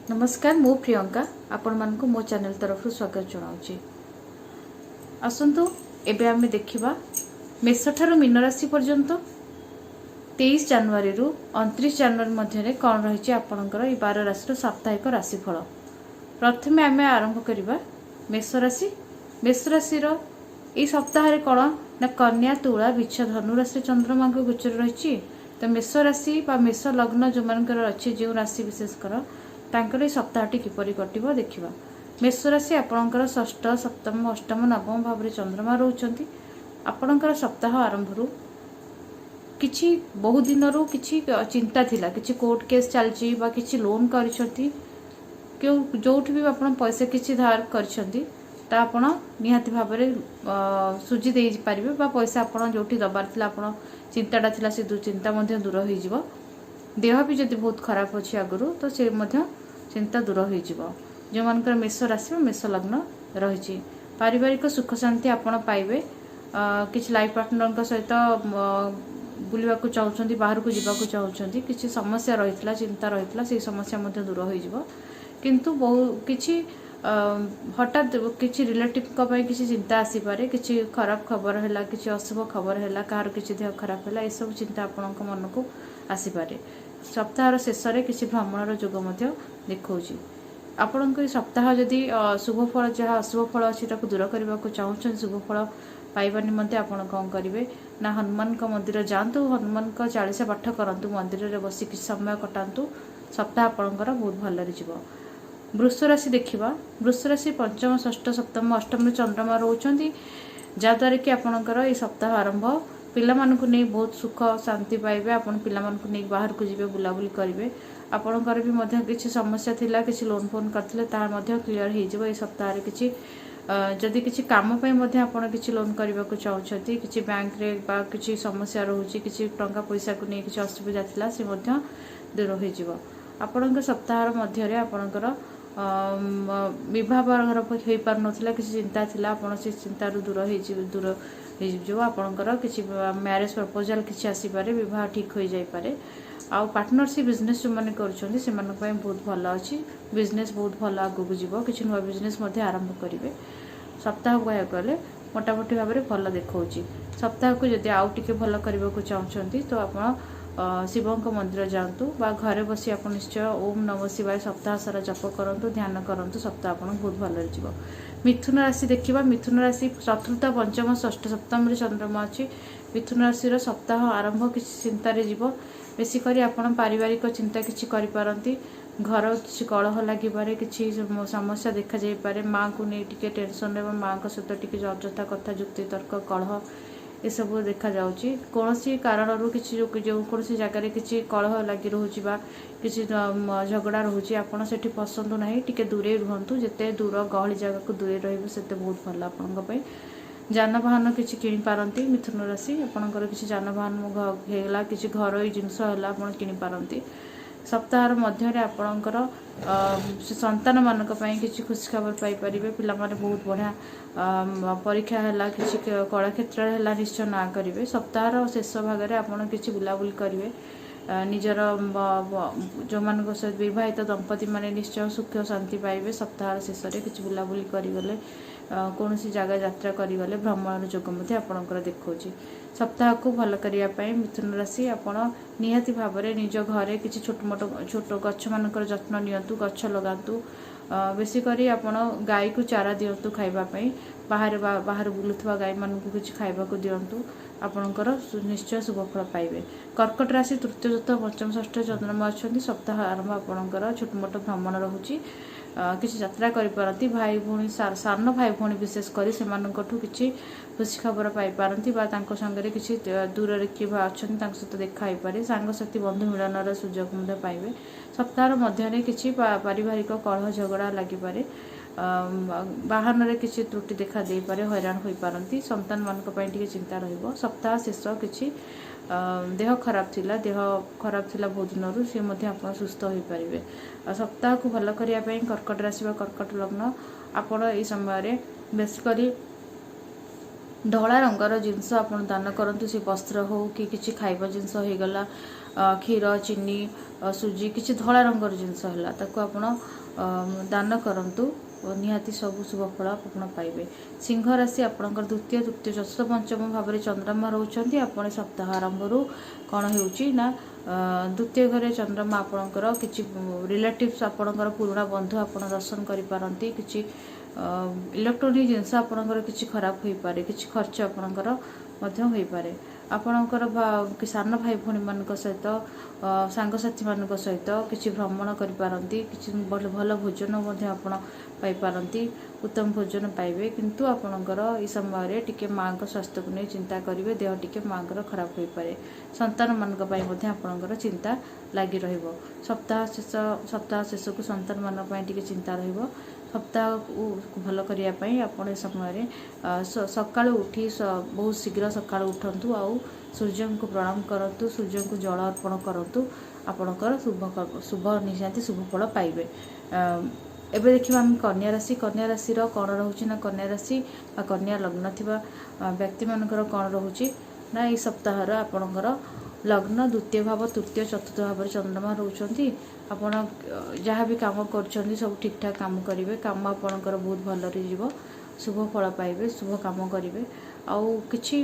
ନମସ୍କାର, ମୁଁ ପ୍ରିୟଙ୍କା ଆପଣମାନଙ୍କୁ ମୋ ଚ୍ୟାନେଲ ତରଫରୁ ସ୍ୱାଗତ ଜଣାଉଛି। ଆସନ୍ତୁ, ଏବେ ଆମେ ଦେଖିବା ମେଷଠାରୁ ମୀନ ରାଶି ପର୍ଯ୍ୟନ୍ତ 23 ଜାନୁଆରୀରୁ 29 ଜାନୁଆରୀ ମଧ୍ୟରେ କ'ଣ ରହିଛି ଆପଣଙ୍କର ଏଇ 12 ରାଶିର ସାପ୍ତାହିକ ରାଶିଫଳ। ପ୍ରଥମେ ଆମେ ଆରମ୍ଭ କରିବା ମେଷ ରାଶି। ମେଷ ରାଶିର ଏଇ ସପ୍ତାହରେ କ'ଣ ନା କନ୍ୟା, ତୁଳା, ବିଛା, ଧନୁ ରାଶିରେ ଚନ୍ଦ୍ରମାଙ୍କ ଗୋଚର ରହିଛି। ତ ମେଷ ରାଶି ବା ମେଷ ଲଗ୍ନ ଯେଉଁମାନଙ୍କର ଅଛି, ଯେଉଁ ରାଶି ବିଶେଷକର, ତାଙ୍କର ଏଇ ସପ୍ତାହଟି କିପରି କଟିବ ଦେଖିବା। ମେଷ ରାଶି ଆପଣଙ୍କର ଷଷ୍ଠ, ସପ୍ତମ, ଅଷ୍ଟମ, ନବମ ଭାବରେ ଚନ୍ଦ୍ରମା ରହୁଛନ୍ତି। ଆପଣଙ୍କର ସପ୍ତାହ ଆରମ୍ଭରୁ କିଛି ବହୁ ଦିନରୁ କିଛି ଚିନ୍ତା ଥିଲା, କିଛି କୋର୍ଟ କେସ୍ ଚାଲିଛି ବା କିଛି ଲୋନ୍ କରିଛନ୍ତି, କେଉଁ ଯେଉଁଠି ବି ଆପଣ ପଇସା କିଛି ଧାର କରିଛନ୍ତି, ତା ଆପଣ ନିହାତି ଭାବରେ ସୁଝି ଦେଇପାରିବେ ବା ପଇସା ଆପଣ ଯେଉଁଠି ଦେବାର ଥିଲା, ଆପଣ ଚିନ୍ତାଟା ଥିଲା, ସେ ଚିନ୍ତା ମଧ୍ୟ ଦୂର ହେଇଯିବ। ଦେହ ବି ଯଦି ବହୁତ ଖରାପ ଅଛି ଆଗରୁ, ତ ସେ ମଧ୍ୟ ଚିନ୍ତା ଦୂର ହେଇଯିବ। ଯେଉଁମାନଙ୍କର ମେଷ ରାଶି ବା ମେଷ ଲଗ୍ନ ରହିଛି, ପାରିବାରିକ ସୁଖ ଶାନ୍ତି ଆପଣ ପାଇବେ। କିଛି ଲାଇଫ୍ ପାର୍ଟନରଙ୍କ ସହିତ ବୁଲିବାକୁ ଚାହୁଁଛନ୍ତି, ବାହାରକୁ ଯିବାକୁ ଚାହୁଁଛନ୍ତି, କିଛି ସମସ୍ୟା ରହିଥିଲା, ଚିନ୍ତା ରହିଥିଲା, ସେଇ ସମସ୍ୟା ମଧ୍ୟ ଦୂର ହୋଇଯିବ। କିନ୍ତୁ ବହୁ କିଛି ହଠାତ୍ କିଛି ରିଲେଟିଭଙ୍କ ପାଇଁ କିଛି ଚିନ୍ତା ଆସିପାରେ। କିଛି ଖରାପ ଖବର ହେଲା, କିଛି ଅଶୁଭ ଖବର ହେଲା, କାହାର କିଛି ଦେହ ଖରାପ ହେଲା, ଏସବୁ ଚିନ୍ତା ଆପଣଙ୍କ ମନକୁ ଆସିପାରେ। ସପ୍ତାହର ଶେଷରେ କିଛି ଭ୍ରମଣର ଯୋଗ ମଧ୍ୟ ଦେଖାଉଛି। ଆପଣଙ୍କ ଏଇ ସପ୍ତାହ ଯଦି ଶୁଭ ଫଳ, ଯାହା ଅଶୁଭ ଫଳ ଅଛି ତାକୁ ଦୂର କରିବାକୁ ଚାହୁଁଛନ୍ତି, ଶୁଭ ଫଳ ପାଇବା ନିମନ୍ତେ ଆପଣ କ'ଣ କରିବେ ନା ହନୁମାନଙ୍କ ମନ୍ଦିର ଯାଆନ୍ତୁ, ହନୁମାନଙ୍କ ଚାଳିଶା ପାଠ କରନ୍ତୁ, ମନ୍ଦିରରେ ବସି କିଛି ସମୟ କଟାନ୍ତୁ। ସପ୍ତାହ ଆପଣଙ୍କର ବହୁତ ଭଲରେ ଯିବ। ବୃଷ ରାଶି ଦେଖିବା। ବୃଷ ରାଶି ପଞ୍ଚମ, ଷଷ୍ଠ, ସପ୍ତମ, ଅଷ୍ଟମରେ ଚନ୍ଦ୍ରମା ରହୁଛନ୍ତି, ଯାହାଦ୍ୱାରା କି ଆପଣଙ୍କର ଏଇ ସପ୍ତାହ ଆରମ୍ଭ ପିଲାମାନଙ୍କୁ ନେଇ ବହୁତ ସୁଖ ଶାନ୍ତି ପାଇବେ। ଆପଣ ପିଲାମାନଙ୍କୁ ନେଇ ବାହାରକୁ ଯିବେ, ବୁଲାବୁଲି କରିବେ। ଆପଣଙ୍କର ବି ମଧ୍ୟ କିଛି ସମସ୍ୟା ଥିଲା, କିଛି ଲୋନ୍ ଫୋନ୍ କରିଥିଲେ, ତାହା ମଧ୍ୟ କ୍ଲିଅର ହେଇଯିବ ଏଇ ସପ୍ତାହରେ। କିଛି ଯଦି କିଛି କାମ ପାଇଁ ମଧ୍ୟ ଆପଣ କିଛି ଲୋନ୍ କରିବାକୁ ଚାହୁଁଛନ୍ତି, କିଛି ବ୍ୟାଙ୍କରେ ବା କିଛି ସମସ୍ୟା ରହୁଛି, କିଛି ଟଙ୍କା ପଇସାକୁ ନେଇ କିଛି ଅସୁବିଧା ଥିଲା, ସେ ମଧ୍ୟ ଦୂର ହୋଇଯିବ। ଆପଣଙ୍କ ସପ୍ତାହର ମଧ୍ୟରେ ଆପଣଙ୍କର ବିବାହ ବାହାଘର ହେଇପାରୁନଥିଲା, କିଛି ଚିନ୍ତା ଥିଲା, ଆପଣ ସେ ଚିନ୍ତାରୁ ଦୂର ହେଇଯିବ। ଆପଣଙ୍କର କିଛି ମ୍ୟାରେଜ୍ ପ୍ରପୋଜାଲ୍ କିଛି ଆସିପାରେ, ବିବାହ ଠିକ୍ ହୋଇଯାଇପାରେ। ଆଉ ପାର୍ଟନରସିପ୍ ବିଜନେସ୍ ଯେଉଁମାନେ କରୁଛନ୍ତି, ସେମାନଙ୍କ ପାଇଁ ବହୁତ ଭଲ ଅଛି। ବିଜନେସ୍ ବହୁତ ଭଲ ଆଗକୁ ଯିବ। କିଛି ନୂଆ ବିଜନେସ୍ ମଧ୍ୟ ଆରମ୍ଭ କରିବେ। ସପ୍ତାହ କହିବାକୁ ଗଲେ ମୋଟାମୋଟି ଭାବରେ ଭଲ ଦେଖାଉଛି। ସପ୍ତାହକୁ ଯଦି ଆଉ ଟିକେ ଭଲ କରିବାକୁ ଚାହୁଁଛନ୍ତି, ତ ଆପଣ ଶିବଙ୍କ ମନ୍ଦିର ଯାଆନ୍ତୁ ବା ଘରେ ବସି ଆପଣ ନିଶ୍ଚୟ ଓମ୍ ନମ ଶିବାୟ ସପ୍ତାହ ସାରା ଜପ କରନ୍ତୁ, ଧ୍ୟାନ କରନ୍ତୁ। ସପ୍ତାହ ଆପଣଙ୍କୁ ବହୁତ ଭଲରେ ଯିବ। ମିଥୁନ ରାଶି ଦେଖିବା। ମିଥୁନ ରାଶି ଚତୁର୍ଥ, ପଞ୍ଚମ, ଷଷ୍ଠ, ସପ୍ତମରେ ଚନ୍ଦ୍ରମା ଅଛି। ମିଥୁନ ରାଶିର ସପ୍ତାହ ଆରମ୍ଭ କିଛି ଚିନ୍ତାରେ ଯିବ। ବେଶୀ କରି ଆପଣ ପାରିବାରିକ ଚିନ୍ତା କିଛି କରିପାରନ୍ତି। ଘର କିଛି କଳହ ଲାଗିପାରେ, କିଛି ସମସ୍ୟା ଦେଖାଯାଇପାରେ। ମାଆଙ୍କୁ ନେଇ ଟିକେ ଟେନସନ୍ ଏବଂ ମାଆଙ୍କ ସହିତ ଟିକେ ଅଯଥା କଥା, ଯୁକ୍ତି ତର୍କ, କଳହ ଏସବୁ ଦେଖାଯାଉଛି। କୌଣସି କାରଣରୁ କିଛି ଯେଉଁ କୌଣସି ଜାଗାରେ କିଛି କଳହ ଲାଗି ରହୁଛି ବା କିଛି ଝଗଡ଼ା ରହୁଛି, ଆପଣ ସେଠି ପଶନ୍ତୁ ନାହିଁ, ଟିକେ ଦୂରେଇ ରୁହନ୍ତୁ। ଯେତେ ଦୂର ଗହଳି ଜାଗାକୁ ଦୂରେଇ ରହିବେ, ସେତେ ବହୁତ ଭଲ ଆପଣଙ୍କ ପାଇଁ। ଯାନବାହନ କିଛି କିଣିପାରନ୍ତି ମିଥୁନ ରାଶି। ଆପଣଙ୍କର କିଛି ଯାନବାହନ ହେଇଗଲା, କିଛି ଘରୋଇ ଜିନିଷ ହେଲା, ଆପଣ କିଣିପାରନ୍ତି। ସପ୍ତାହର ମଧ୍ୟରେ ଆପଣଙ୍କର ସେ ସନ୍ତାନମାନଙ୍କ ପାଇଁ କିଛି ଖୁସି ଖବର ପାଇପାରିବେ। ପିଲାମାନେ ବହୁତ ବଢ଼ିଆ ପରୀକ୍ଷା ହେଲା, କିଛି କଳା କ୍ଷେତ୍ରରେ ହେଲା, ନିଶ୍ଚୟ ନାଁ କରିବେ। ସପ୍ତାହର ଶେଷ ଭାଗରେ ଆପଣ କିଛି ବୁଲାବୁଲି କରିବେ। ନିଜର ଯେଉଁମାନଙ୍କ ସହିତ ବିବାହିତ ଦମ୍ପତିମାନେ ନିଶ୍ଚୟ ସୁଖ ଶାନ୍ତି ପାଇବେ। ସପ୍ତାହର ଶେଷରେ କିଛି ବୁଲାବୁଲି କରିଗଲେ, କୌଣସି ଜାଗା ଯାତ୍ରା କରିଗଲେ, ଭ୍ରମଣର ଯୋଗ ମଧ୍ୟ ଆପଣଙ୍କର ଦେଖାଉଛି। ସପ୍ତାହକୁ ଭଲ କରିବା ପାଇଁ ମିଥୁନ ରାଶି ଆପଣ ନିହାତି ଭାବରେ ନିଜ ଘରେ କିଛି ଛୋଟ ମୋଟ ଛୋଟ ଗଛମାନଙ୍କର ଯତ୍ନ ନିଅନ୍ତୁ, ଗଛ ଲଗାନ୍ତୁ। ବେଶୀ କରି ଆପଣ ଗାଈକୁ ଚାରା ଦିଅନ୍ତୁ ଖାଇବା ପାଇଁ। ବାହାରେ ବା ବାହାରେ ବୁଲୁଥିବା ଗାଈମାନଙ୍କୁ କିଛି ଖାଇବାକୁ ଦିଅନ୍ତୁ। ଆପଣଙ୍କର ନିଶ୍ଚୟ ଶୁଭ ଫଳ ପାଇବେ। କର୍କଟ ରାଶି ତୃତୀୟ, ଚତୁର୍ଥ, ପଞ୍ଚମ, ଷଷ୍ଠ ଚନ୍ଦ୍ରମା ଅଛନ୍ତି। ସପ୍ତାହ ଆରମ୍ଭ ଆପଣଙ୍କର ଛୋଟ ମୋଟ ଭ୍ରମଣ ରହୁଛି। କିଛି ଯାତ୍ରା କରିପାରନ୍ତି। ଭାଇ ଭଉଣୀ, ସାନ ଭାଇ ଭଉଣୀ ବିଶେଷ କରି ସେମାନଙ୍କଠୁ କିଛି ଖୁସି ଖବର ପାଇପାରନ୍ତି ବା ତାଙ୍କ ସାଙ୍ଗରେ କିଛି ଦୂରରେ କିଏ ଅଛନ୍ତି, ତାଙ୍କ ସହିତ ଦେଖା ହେଇପାରେ। ସାଙ୍ଗସାଥି ବନ୍ଧୁ ମିଳନର ସୁଯୋଗ ମଧ୍ୟ ପାଇବେ। ସପ୍ତାହର ମଧ୍ୟରେ କିଛି ପାରିବାରିକ କଳହ ଝଗଡ଼ା ଲାଗିପାରେ। ବାହନରେ କିଛି ତ୍ରୁଟି ଦେଖା ଦେଇପାରେ, ହଇରାଣ ହୋଇପାରନ୍ତି। ସନ୍ତାନମାନଙ୍କ ପାଇଁ ଟିକେ ଚିନ୍ତା ରହିବ। ସପ୍ତାହ ଶେଷ କିଛି ଦେହ ଖରାପ ଥିଲା, ଦେହ ଖରାପ ଥିଲା ବହୁତ ଦିନରୁ, ସେ ମଧ୍ୟ ଆପଣ ସୁସ୍ଥ ହୋଇପାରିବେ। ଆଉ ସପ୍ତାହକୁ ଭଲ କରିବା ପାଇଁ କର୍କଟ ରାଶି ବା କର୍କଟ ଲଗ୍ନ ଆପଣ ଏଇ ସମୟରେ ବେଶୀ କରି ଧଳା ରଙ୍ଗର ଜିନିଷ ଆପଣ ଦାନ କରନ୍ତୁ। ସେ ବସ୍ତ୍ର ହଉ କି କିଛି ଖାଇବା ଜିନିଷ ହେଇଗଲା, କ୍ଷୀର, ଚିନି, ସୁଜି, କିଛି ଧଳା ରଙ୍ଗର ଜିନିଷ ହେଲା, ତାକୁ ଆପଣ ଦାନ କରନ୍ତୁ। ନିହାତି ସବୁ ଶୁଭ ଫଳ ଆପଣ ପାଇବେ। ସିଂହ ରାଶି ଆପଣଙ୍କର ଦ୍ୱିତୀୟ, ତୃତୀୟ, ଚତୁର୍ଥ, ପଞ୍ଚମ ଭାବରେ ଚନ୍ଦ୍ରମା ରହୁଛନ୍ତି। ଆପଣ ସପ୍ତାହ ଆରମ୍ଭରୁ କ'ଣ ହେଉଛି ନା ଦ୍ୱିତୀୟ ଘରେ ଚନ୍ଦ୍ରମା, ଆପଣଙ୍କର କିଛି ରିଲେଟିଭ୍ସ, ଆପଣଙ୍କର ପୁରୁଣା ବନ୍ଧୁ ଆପଣ ଦର୍ଶନ କରିପାରନ୍ତି। କିଛି ଇଲେକ୍ଟ୍ରୋନିକ୍ ଜିନିଷ ଆପଣଙ୍କର କିଛି ଖରାପ ହୋଇପାରେ, କିଛି ଖର୍ଚ୍ଚ ଆପଣଙ୍କର ମଧ୍ୟ ହୋଇପାରେ। ଆପଣଙ୍କର ସାନ ଭାଇ ଭଉଣୀମାନଙ୍କ ସହିତ, ସାଙ୍ଗସାଥିମାନଙ୍କ ସହିତ କିଛି ଭ୍ରମଣ କରିପାରନ୍ତି। କିଛି ଭଲ ଭଲ ଭୋଜନ ମଧ୍ୟ ଆପଣ ପାଇପାରନ୍ତି, ଉତ୍ତମ ଭୋଜନ ପାଇବେ। କିନ୍ତୁ ଆପଣଙ୍କର ଏଇ ସମୟରେ ଟିକେ ମାଆଙ୍କ ସ୍ୱାସ୍ଥ୍ୟକୁ ନେଇ ଚିନ୍ତା କରିବେ, ଦେହ ଟିକେ ମାଆଙ୍କର ଖରାପ ହୋଇପାରେ। ସନ୍ତାନମାନଙ୍କ ପାଇଁ ମଧ୍ୟ ଆପଣଙ୍କର ଚିନ୍ତା ଲାଗି ରହିବ। ସପ୍ତାହ ଶେଷକୁ ସନ୍ତାନମାନଙ୍କ ପାଇଁ ଟିକେ ଚିନ୍ତା ରହିବ। ସପ୍ତାହକୁ ଭଲ କରିବା ପାଇଁ ଆପଣ ଏ ସମୟରେ ସକାଳୁ ଉଠି, ବହୁତ ଶୀଘ୍ର ସକାଳୁ ଉଠନ୍ତୁ ଆଉ ସୂର୍ଯ୍ୟଙ୍କୁ ପ୍ରଣାମ କରନ୍ତୁ, ସୂର୍ଯ୍ୟଙ୍କୁ ଜଳ ଅର୍ପଣ କରନ୍ତୁ। ଆପଣଙ୍କର ଶୁଭ ନିହାତି ଶୁଭ ଫଳ ପାଇବେ। ଏବେ ଦେଖିବା ଆମେ କନ୍ୟା ରାଶି। କନ୍ୟା ରାଶିର କ'ଣ ରହୁଛି ନା କନ୍ୟା ରାଶି ବା କନ୍ୟା ଲଗ୍ନ ଥିବା ବ୍ୟକ୍ତିମାନଙ୍କର କ'ଣ ରହୁଛି ନା ଏଇ ସପ୍ତାହର ଆପଣଙ୍କର ଲଗ୍ନ ଦ୍ୱିତୀୟ ଭାବ, ତୃତୀୟ, ଚତୁର୍ଥ ଭାବରେ ଚନ୍ଦ୍ରମା ରହୁଛନ୍ତି। ଆପଣ ଯାହା ବି କାମ କରୁଛନ୍ତି, ସବୁ ଠିକ୍ଠାକ୍ କାମ କରିବେ। କାମ ଆପଣଙ୍କର ବହୁତ ଭଲରେ ଯିବ, ଶୁଭ ଫଳ ପାଇବେ, ଶୁଭ କାମ କରିବେ। ଆଉ କିଛି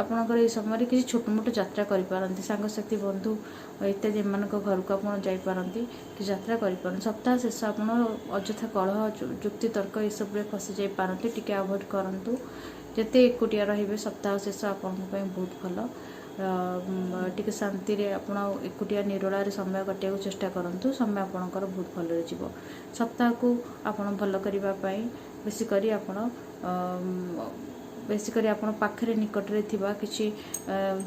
ଆପଣଙ୍କର ଏଇ ସମୟରେ କିଛି ଛୋଟ ମୋଟ ଯାତ୍ରା କରିପାରନ୍ତି। ସାଙ୍ଗସାଥି, ବନ୍ଧୁ ଇତ୍ୟାଦି ଏମାନଙ୍କ ଘରକୁ ଆପଣ ଯାଇପାରନ୍ତି କି ଯାତ୍ରା କରିପାରନ୍ତି। ସପ୍ତାହ ଶେଷ ଆପଣ ଅଯଥା କଳହ, ଯୁକ୍ତିତର୍କ ଏସବୁରେ ଫସି ଯାଇପାରନ୍ତି, ଟିକେ ଆଭଏଡ଼ କରନ୍ତୁ। ଯେତେ ଏକୁଟିଆ ରହିବେ, ସପ୍ତାହ ଶେଷ ଆପଣଙ୍କ ପାଇଁ ବହୁତ ଭଲ। ଟିକେ ଶାନ୍ତିରେ ଆପଣ ଏକୁଟିଆ ନିରୋଳାରେ ସମୟ କାଟିବାକୁ ଚେଷ୍ଟା କରନ୍ତୁ, ସମୟ ଆପଣଙ୍କର ବହୁତ ଭଲରେ ଯିବ। ସପ୍ତାହକୁ ଆପଣ ଭଲ କରିବା ପାଇଁ ବେଶୀ କରି ଆପଣ ପାଖରେ ନିକଟରେ ଥିବା କିଛି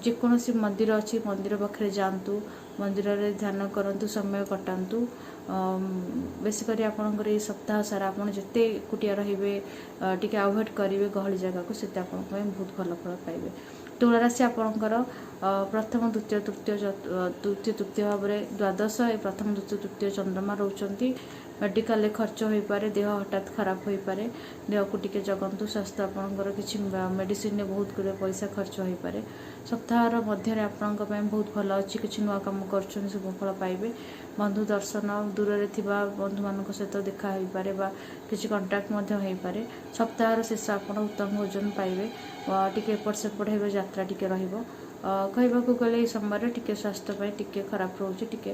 ଯେକୌଣସି ମନ୍ଦିର ଅଛି, ମନ୍ଦିର ପାଖରେ ଯାଆନ୍ତୁ, ମନ୍ଦିରରେ ଧ୍ୟାନ କରନ୍ତୁ, ସମୟ କଟାନ୍ତୁ। ବେଶୀ କରି ଆପଣଙ୍କର ଏଇ ସପ୍ତାହ ସାରା ଆପଣ ଯେତେ ଏକୁଟିଆ ରହିବେ, ଟିକେ ଆଭଏଡ଼ କରିବେ ଗହଳି ଜାଗାକୁ, ସେତେ ଆପଣଙ୍କ ପାଇଁ ବହୁତ ଭଲ ଫଳ ପାଇବେ। ତୁଳା ରାଶି ଆପଣଙ୍କର ପ୍ରଥମ, ଦ୍ୱିତୀୟ, ତୃତୀୟ, ଦ୍ୱିତୀୟ, ତୃତୀୟ ଭାବରେ ଦ୍ୱାଦଶ, ଏ ପ୍ରଥମ, ଦ୍ୱିତୀୟ, ତୃତୀୟ ଚନ୍ଦ୍ରମା ରହୁଛନ୍ତି। ମେଡ଼ିକାଲରେ ଖର୍ଚ୍ଚ ହୋଇପାରେ, ଦେହ ହଠାତ୍ ଖରାପ ହୋଇପାରେ, ଦେହକୁ ଟିକେ ଜଗନ୍ତୁ। ସ୍ୱାସ୍ଥ୍ୟ ଆପଣଙ୍କର କିଛି ମେଡ଼ିସିନରେ ବହୁତ ଗୁଡ଼ିଏ ପଇସା ଖର୍ଚ୍ଚ ହୋଇପାରେ। ସପ୍ତାହର ମଧ୍ୟରେ ଆପଣଙ୍କ ପାଇଁ ବହୁତ ଭଲ ଅଛି। କିଛି ନୂଆ କାମ କରୁଛନ୍ତି, ଶୁଭ ଫଳ ପାଇବେ। ବନ୍ଧୁ ଦର୍ଶନ, ଦୂରରେ ଥିବା ବନ୍ଧୁମାନଙ୍କ ସହିତ ଦେଖା ହୋଇପାରେ ବା କିଛି କଣ୍ଟାକ୍ଟ ମଧ୍ୟ ହୋଇପାରେ। ସପ୍ତାହର ଶେଷ ଆପଣ ଉତ୍ତମ ଭୋଜନ ପାଇବେ। ଟିକେ ଏପଟ ସେପଟ ହେବେ, ଯାତ୍ରା ଟିକେ ରହିବ। କହିବାକୁ ଗଲେ ଏହି ସମୟରେ ଟିକେ ସ୍ୱାସ୍ଥ୍ୟ ପାଇଁ ଟିକେ ଖରାପ ରହୁଛି, ଟିକେ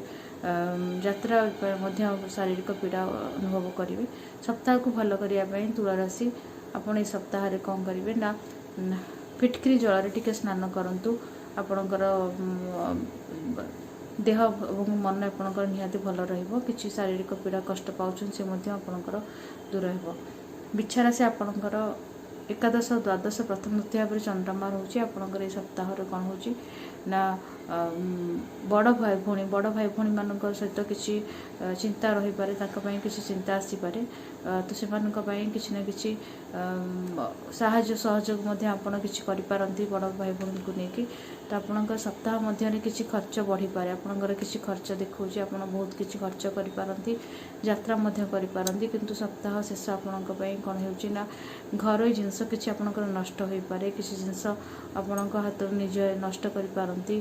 ଯାତ୍ରା ପାଇଁ ମଧ୍ୟ ଶାରୀରିକ ପୀଡ଼ା ଅନୁଭବ କରିବେ। ସପ୍ତାହକୁ ଭଲ କରିବା ପାଇଁ ତୁଳା ରାଶି ଆପଣ ଏଇ ସପ୍ତାହରେ କ'ଣ କରିବେ ନା ଫିଟକିରି ଜଳରେ ଟିକେ ସ୍ନାନ କରନ୍ତୁ। ଆପଣଙ୍କର ଦେହ ଏବଂ ମନ ଆପଣଙ୍କର ନିହାତି ଭଲ ରହିବ। କିଛି ଶାରୀରିକ ପୀଡ଼ା, କଷ୍ଟ ପାଉଛନ୍ତି, ସେ ମଧ୍ୟ ଆପଣଙ୍କର ଦୂର ହେବ। ବିଛା ରାଶି ଆପଣଙ୍କର ଏକାଦଶ, ଦ୍ୱାଦଶ, ପ୍ରଥମ, ଦ୍ୱିତୀୟ ଭାବରେ ଚନ୍ଦ୍ରମା ରହୁଛି। ଆପଣଙ୍କର ଏଇ ସପ୍ତାହରେ କ'ଣ ହେଉଛି ନା ବଡ଼ ଭାଇ ଭଉଣୀମାନଙ୍କ ସହିତ କିଛି ଚିନ୍ତା ରହିପାରେ, ତାଙ୍କ ପାଇଁ କିଛି ଚିନ୍ତା ଆସିପାରେ। ତ ସେମାନଙ୍କ ପାଇଁ କିଛି ନା କିଛି ସାହାଯ୍ୟ ସହଯୋଗ ମଧ୍ୟ ଆପଣ କିଛି କରିପାରନ୍ତି ବଡ଼ ଭାଇ ଭଉଣୀଙ୍କୁ ନେଇକି। ତ ଆପଣଙ୍କ ସପ୍ତାହ ମଧ୍ୟରେ କିଛି ଖର୍ଚ୍ଚ ବଢ଼ିପାରେ। ଆପଣଙ୍କର କିଛି ଖର୍ଚ୍ଚ ଦେଖାଉଛି, ଆପଣ ବହୁତ କିଛି ଖର୍ଚ୍ଚ କରିପାରନ୍ତି, ଯାତ୍ରା ମଧ୍ୟ କରିପାରନ୍ତି। କିନ୍ତୁ ସପ୍ତାହ ଶେଷ ଆପଣଙ୍କ ପାଇଁ କ'ଣ ହେଉଛି ନା ଘରୋଇ ଜିନିଷ କିଛି ଆପଣଙ୍କର ନଷ୍ଟ ହୋଇପାରେ, କିଛି ଜିନିଷ ଆପଣଙ୍କ ହାତରୁ ନିଜେ ନଷ୍ଟ କରିପାରନ୍ତି,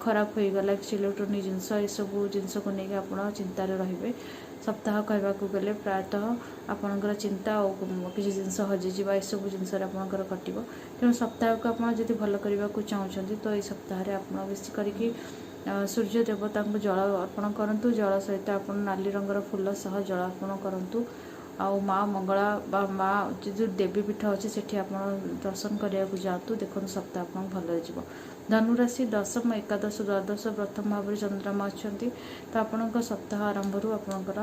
ଖରାପ ହୋଇଗଲା କିଛି ଇଲେକ୍ଟ୍ରୋନିକ୍ ଜିନିଷ, ଏସବୁ ଜିନିଷକୁ ନେଇକି ଆପଣ ଚିନ୍ତାରେ ରହିବେ। ସପ୍ତାହ କହିବାକୁ ଗଲେ ପ୍ରାୟତଃ ଆପଣଙ୍କର ଚିନ୍ତା ଆଉ କିଛି ଜିନିଷ ହଜିଯିବା, ଏସବୁ ଜିନିଷରେ ଆପଣଙ୍କର କଟିବ। ତେଣୁ ସପ୍ତାହକୁ ଆପଣ ଯଦି ଭଲ କରିବାକୁ ଚାହୁଁଛନ୍ତି, ତ ଏଇ ସପ୍ତାହରେ ଆପଣ ବେଶୀ କରିକି ସୂର୍ଯ୍ୟ ଦେବତାଙ୍କୁ ଜଳ ଅର୍ପଣ କରନ୍ତୁ। ଜଳ ସହିତ ଆପଣ ନାଲି ରଙ୍ଗର ଫୁଲ ସହ ଜଳ ଅର୍ପଣ କରନ୍ତୁ। ଆଉ ମା ମଙ୍ଗଳା ବା ମା ଯେଉଁ ଦେବୀ ପୀଠ ଅଛି, ସେଠି ଆପଣ ଦର୍ଶନ କରିବାକୁ ଯାଆନ୍ତୁ। ଦେଖନ୍ତୁ, ସପ୍ତାହ ଆପଣଙ୍କୁ ଭଲରେ ଯିବ। ଧନୁରାଶି ଦଶମ, ଏକାଦଶ, ଦ୍ୱାଦଶ, ପ୍ରଥମ ଭାବରେ ଚନ୍ଦ୍ରମା ଅଛନ୍ତି। ତ ଆପଣଙ୍କ ସପ୍ତାହ ଆରମ୍ଭରୁ ଆପଣଙ୍କର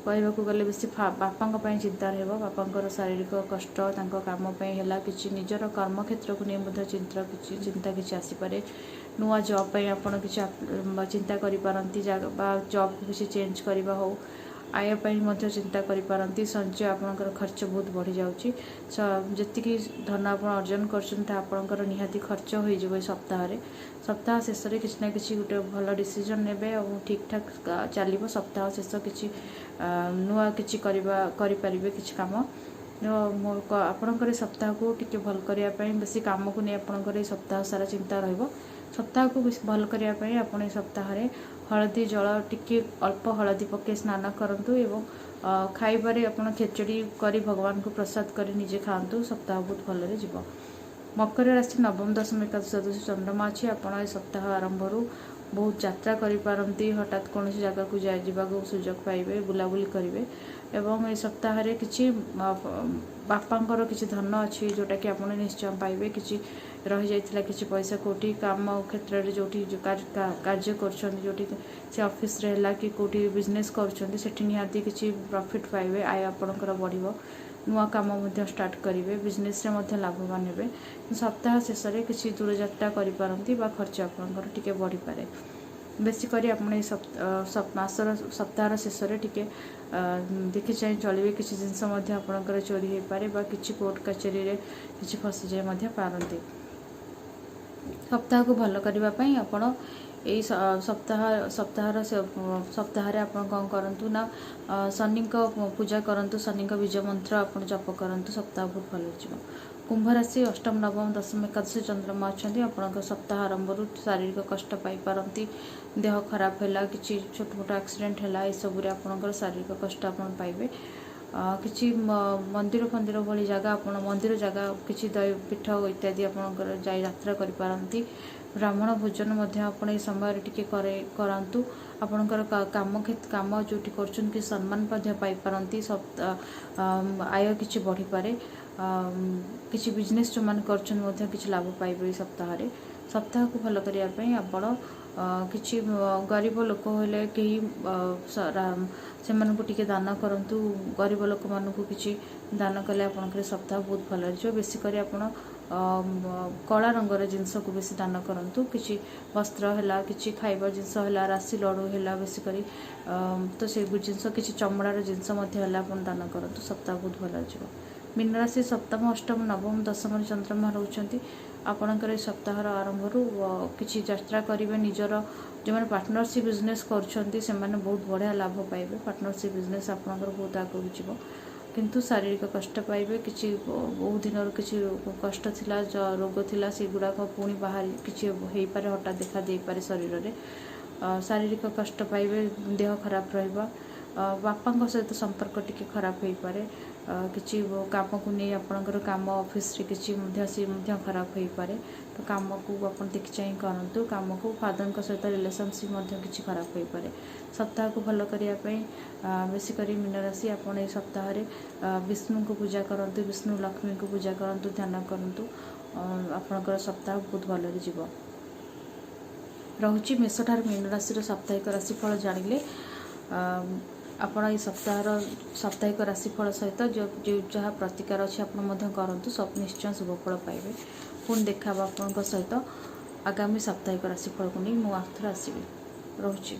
କହିବାକୁ ଗଲେ ବେଶୀ ବାପାଙ୍କ ପାଇଁ ଚିନ୍ତା ରହିବ। ବାପାଙ୍କର ଶାରୀରିକ କଷ୍ଟ, ତାଙ୍କ କାମ ପାଇଁ ହେଲା, କିଛି ନିଜର କର୍ମକ୍ଷେତ୍ରକୁ ନେଇ ମଧ୍ୟ ଚିନ୍ତା କିଛି ଆସିପାରେ। ନୂଆ ଜବ୍ ପାଇଁ ଆପଣ କିଛି ଚିନ୍ତା କରିପାରନ୍ତି ବା ଜବ୍କୁ କିଛି ଚେଞ୍ଜ କରିବା ହଉ, ଆୟ ପାଇଁ ମଧ୍ୟ ଚିନ୍ତା କରିପାରନ୍ତି। ସଞ୍ଚୟ ଆପଣଙ୍କର ଖର୍ଚ୍ଚ ବହୁତ ବଢ଼ିଯାଉଛି। ଯେତିକି ଧନ ଆପଣ ଅର୍ଜନ କରୁଛନ୍ତି, ତାହା ଆପଣଙ୍କର ନିହାତି ଖର୍ଚ୍ଚ ହୋଇଯିବ ଏ ସପ୍ତାହରେ। ସପ୍ତାହ ଶେଷରେ କିଛି ନା କିଛି ଗୋଟେ ଭଲ ଡିସିଜନ୍ ନେବେ ଆଉ ଠିକ୍ଠାକ୍ ଚାଲିବ। ସପ୍ତାହ ଶେଷ କିଛି ନୂଆ କିଛି କରିପାରିବେ କିଛି କାମ। ଆପଣଙ୍କର ଏ ସପ୍ତାହକୁ ଟିକେ ଭଲ କରିବା ପାଇଁ ବେଶୀ କାମକୁ ନେଇ ଆପଣଙ୍କର ଏଇ ସପ୍ତାହ ସାରା ଚିନ୍ତା ରହିବ। ସପ୍ତାହକୁ ବେଶୀ ଭଲ କରିବା ପାଇଁ ଆପଣ ଏ ସପ୍ତାହରେ ହଳଦୀ ଜଳ ଟିକେ ଅଳ୍ପ ହଳଦୀ ପକାଇ ସ୍ନାନ କରନ୍ତୁ ଏବଂ ଖାଇବାରେ ଆପଣ ଖେଚୁଡ଼ି କରି ଭଗବାନଙ୍କୁ ପ୍ରସାଦ କରି ନିଜେ ଖାଆନ୍ତୁ। ସପ୍ତାହ ବହୁତ ଭଲରେ ଯିବ। ମକର ରାଶି, ନବମ, ଦଶମ, ଏକାଦଶ, ଦ୍ୱାଦଶ ଚନ୍ଦ୍ରମା ଅଛି। ଆପଣ ଏ ସପ୍ତାହ ଆରମ୍ଭରୁ ବହୁତ ଯାତ୍ରା କରିପାରନ୍ତି। ହଠାତ୍ କୌଣସି ଜାଗାକୁ ଯାଇ ଯିବାକୁ ସୁଯୋଗ ପାଇବେ, ବୁଲାବୁଲି କରିବେ ଏବଂ ଏ ସପ୍ତାହରେ କିଛି ବାପାଙ୍କର କିଛି ଧନ ଅଛି, ଯେଉଁଟାକି ଆପଣ ନିଶ୍ଚୟ ପାଇବେ। କିଛି ରହିଯାଇଥିଲା କିଛି ପଇସା କେଉଁଠି, କାମ କ୍ଷେତ୍ରରେ ଯେଉଁଠି କାର୍ଯ୍ୟ କରୁଛନ୍ତି, ଯେଉଁଠି ସେ ଅଫିସରେ ହେଲା କି କେଉଁଠି ବିଜନେସ୍ କରୁଛନ୍ତି, ସେଠି ନିହାତି କିଛି ପ୍ରଫିଟ୍ ପାଇବେ। ଆୟ ଆପଣଙ୍କର ବଢ଼ିବ। ନୂଆ କାମ ମଧ୍ୟ ଷ୍ଟାର୍ଟ କରିବେ। ବିଜନେସ୍ରେ ମଧ୍ୟ ଲାଭବାନ ହେବେ। ସପ୍ତାହ ଶେଷରେ କିଛି ଦୂରଯାତ୍ରା କରିପାରନ୍ତି ବା ଖର୍ଚ୍ଚ ଆପଣଙ୍କର ଟିକେ ବଢ଼ିପାରେ। ବେଶୀ କରି ଆପଣ ଏଇ ମାସର ସପ୍ତାହର ଶେଷରେ ଟିକେ ଦେଖି ଚାହିଁ ଚଳିବେ। କିଛି ଜିନିଷ ମଧ୍ୟ ଆପଣଙ୍କର ଚୋରି ହେଇପାରେ ବା କିଛି କୋର୍ଟ କଚେରୀରେ କିଛି ଫସିଯାଇ ମଧ୍ୟ ପାରନ୍ତି। ସପ୍ତାହକୁ ଭଲ କରିବା ପାଇଁ ଆପଣ ଏଇ ସପ୍ତାହରେ ଆପଣ କ'ଣ କରନ୍ତୁ ନା ଶନିଙ୍କ ପୂଜା କରନ୍ତୁ, ଶନିଙ୍କ ବୀଜ ମନ୍ତ୍ର ଆପଣ ଜପ କରନ୍ତୁ। ସପ୍ତାହ ବହୁତ ଭଲ ଯିବ। କୁମ୍ଭ ରାଶି, ଅଷ୍ଟମ, ନବମ, ଦଶମ, ଏକାଦଶ ଚନ୍ଦ୍ରମା ଅଛନ୍ତି। ଆପଣଙ୍କ ସପ୍ତାହ ଆରମ୍ଭରୁ ଶାରୀରିକ କଷ୍ଟ ପାଇପାରନ୍ତି। ଦେହ ଖରାପ ହେଲା, କିଛି ଛୋଟ ମୋଟ ଆକ୍ସିଡେଣ୍ଟ ହେଲା, ଏସବୁରେ ଆପଣଙ୍କର ଶାରୀରିକ କଷ୍ଟ ଆପଣ ପାଇବେ। କିଛି ମନ୍ଦିର ଫନ୍ଦିର ଭଳି ଜାଗା, ଆପଣ ମନ୍ଦିର ଜାଗା, କିଛି ପୀଠ ଇତ୍ୟାଦି ଆପଣଙ୍କର ଯାଇ ଯାତ୍ରା କରିପାରନ୍ତି। ବ୍ରାହ୍ମଣ ଭୋଜନ ମଧ୍ୟ ଆପଣ ଏହି ସମୟରେ ଟିକେ କରାନ୍ତୁ। ଆପଣଙ୍କର କାମ ଯେଉଁଠି କରୁଛନ୍ତି କିଛି ସମ୍ମାନ ମଧ୍ୟ ପାଇପାରନ୍ତି। ଆୟ କିଛି ବଢ଼ିପାରେ। କିଛି ବିଜନେସ୍ ଯେଉଁମାନେ କରୁଛନ୍ତି ମଧ୍ୟ କିଛି ଲାଭ ପାଇବେ ଏଇ ସପ୍ତାହରେ। ସପ୍ତାହକୁ ଭଲ କରିବା ପାଇଁ ଆପଣ କିଛି ଗରିବ ଲୋକ ହେଲେ କେହି ସେମାନଙ୍କୁ ଟିକେ ଦାନ କରନ୍ତୁ। ଗରିବ ଲୋକମାନଙ୍କୁ କିଛି ଦାନ କଲେ ଆପଣଙ୍କର ସପ୍ତାହ ବହୁତ ଭଲରେ ଯିବ। ବେଶୀ କରି ଆପଣ କଳା ରଙ୍ଗର ଜିନିଷକୁ ବେଶୀ ଦାନ କରନ୍ତୁ। କିଛି ବସ୍ତ୍ର ହେଲା, କିଛି ଖାଇବା ଜିନିଷ ହେଲା, ରାଶି ଲଡ଼ୁ ହେଲା, ବେଶୀ କରି ତ ସେ ଜିନିଷ, କିଛି ଚମଡ଼ାର ଜିନିଷ ମଧ୍ୟ ହେଲା ଆପଣ ଦାନ କରନ୍ତୁ। ସପ୍ତାହ ବହୁତ ଭଲରେ ଯିବ। ମୀନ ରାଶି, ସପ୍ତମ, ଅଷ୍ଟମ, ନବମ, ଦଶମରେ ଚନ୍ଦ୍ରମା ରହୁଛନ୍ତି। ଆପଣଙ୍କର ଏ ସପ୍ତାହର ଆରମ୍ଭରୁ କିଛି ଯାତ୍ରା କରିବେ। ନିଜର ଯେଉଁମାନେ ପାର୍ଟନରସିପ୍ ବିଜନେସ୍ କରୁଛନ୍ତି, ସେମାନେ ବହୁତ ବଢ଼ିଆ ଲାଭ ପାଇବେ। ପାର୍ଟନରସିପ୍ ବିଜନେସ୍ ଆପଣଙ୍କର ବହୁତ ଆଗକୁ ଯିବ, କିନ୍ତୁ ଶାରୀରିକ କଷ୍ଟ ପାଇବେ। କିଛି ବହୁତ ଦିନରୁ କିଛି କଷ୍ଟ ଥିଲା, ରୋଗ ଥିଲା, ସେଗୁଡ଼ାକ ପୁଣି ବାହାରି କିଛି ହେଇପାରେ, ହଠାତ୍ ଦେଖା ଦେଇପାରେ ଶରୀରରେ। ଶାରୀରିକ କଷ୍ଟ ପାଇବେ, ଦେହ ଖରାପ ରହିବ। ବାପାଙ୍କ ସହିତ ସମ୍ପର୍କ ଟିକେ ଖରାପ ହେଇପାରେ। କିଛି କାମକୁ ନେଇ ଆପଣଙ୍କର କାମ ଅଫିସରେ କିଛି ମଧ୍ୟ ସେ ମଧ୍ୟ ଖରାପ ହେଇପାରେ। ତ କାମକୁ ଆପଣ ଦେଖି ଚାହିଁ କରନ୍ତୁ କାମକୁ। ଫାଦରଙ୍କ ସହିତ ରିଲେସନସିପ୍ ମଧ୍ୟ କିଛି ଖରାପ ହେଇପାରେ। ସପ୍ତାହକୁ ଭଲ କରିବା ପାଇଁ ବେଶୀ କରି ମୀନ ରାଶି ଆପଣ ଏଇ ସପ୍ତାହରେ ବିଷ୍ଣୁଙ୍କୁ ପୂଜା କରନ୍ତୁ, ବିଷ୍ଣୁ ଲକ୍ଷ୍ମୀଙ୍କୁ ପୂଜା କରନ୍ତୁ, ଧ୍ୟାନ କରନ୍ତୁ। ଆପଣଙ୍କର ସପ୍ତାହ ବହୁତ ଭଲରେ ଯିବ। ରହୁଛି ମେଷଠାରୁ ମୀନ ରାଶିର ସାପ୍ତାହିକ ରାଶିଫଳ ଜାଣିଲେ। ଆପଣ ଏଇ ସପ୍ତାହର ସାପ୍ତାହିକ ରାଶିଫଳ ସହିତ ଯେଉଁ ଯାହା ପ୍ରତିକାର ଅଛି ଆପଣ ମଧ୍ୟ କରନ୍ତୁ, ସବୁ ନିଶ୍ଚୟ ଶୁଭଫଳ ପାଇବେ। ପୁଣି ଦେଖା ହେବ ଆପଣଙ୍କ ସହିତ ଆଗାମୀ ସାପ୍ତାହିକ ରାଶିଫଳକୁ ନେଇ ମୁଁ ଆଉଥରେ ଆସିବି। ରହୁଛି।